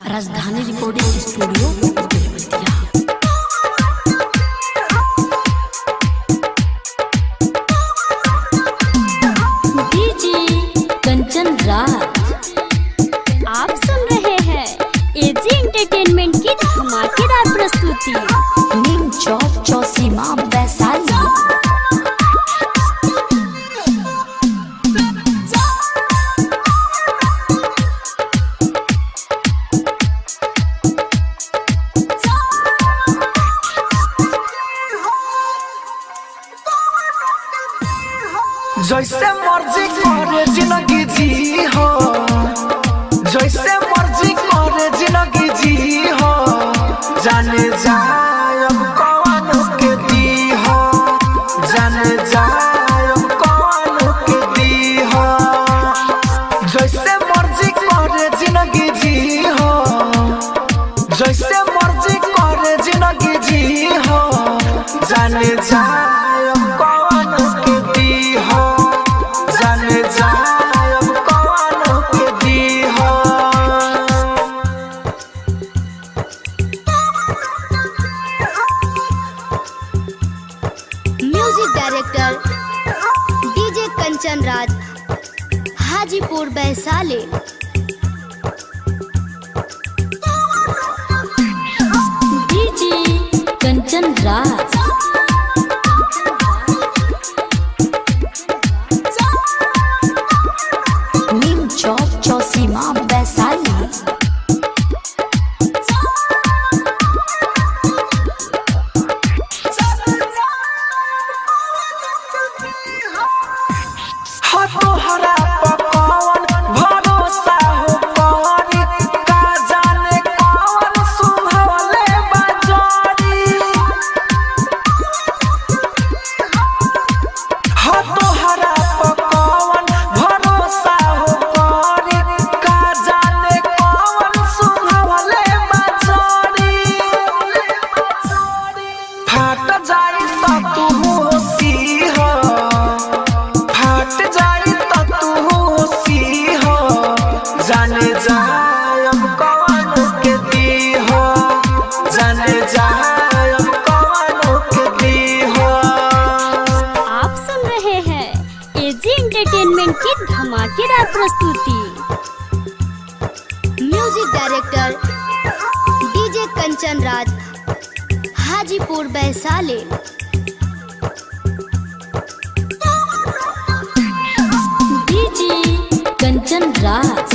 Rajdhani recording studio Belwatiya. DJ Kanchan Raj. आप सुन रहे हैं एजी एंटरटेनमेंट की धमाकेदार प्रस्तुति। नीम चौक चौसीमा वैशाली। जैसे मर्जी करे जिंदगी जी हो, जैसे मर्जी करे जिंदगी जी हो, जाने जाए अब कौन के दी हो, जाने जाए अब कौन के दी हो। जैसे मर्जी करे जिंदगी जी हो, जैसे मर्जी करे जिंदगी जी हो, जाने जाए अब कौन के दी हो, जाने जाए अब कौन के दी हो। Music director DJ Kanchan Raj, Hajipur Vaishali. DJ Kanchan Raj. Neem Chowk Chausima Vaishali. हो तोहरा पकवन भरोसा हो करी, का जाने कौन सुंघवले बाजारी। हो तोहरा पकवन भरोसा हो करी, का जाने कौन सुंघवले बाजारी। फाट जाई त तू होशी हो, फाट जाई त तू होशी हो, जाने जाए अब कौन के दी हो, जाने जाए अब कौन के दी हो। आप सुन रहे हैं एजी एंटरटेनमेंट की धमाकेदार प्रस्तुति। Music director DJ Kanchan Raj, Hajipur Vaishali. DJ Kanchan Raj.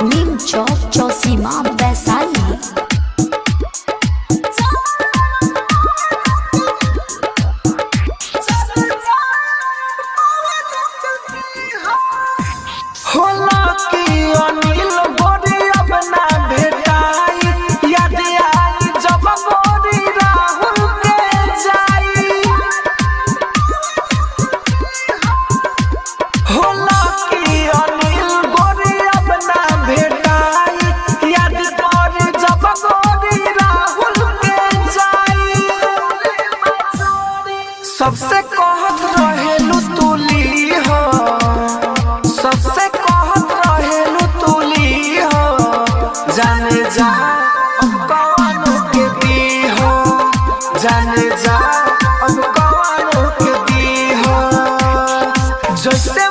Neem Chowk Chausima Vaishali. होला कि अनिल गोरी अब ना भेटाई, याद आई जब गोरी राहुल के जाई। होला कि अनिल गोरी अब ना भेटाई, याद पड़ी जब गोरी राहुल के जाई। सबसे कहत रहेलू तुली हो, सबसे कहत रहेलू तुली हो, जाने जा अब कौन के दी हो, जाने जा अब कौन के दी हो। जैसे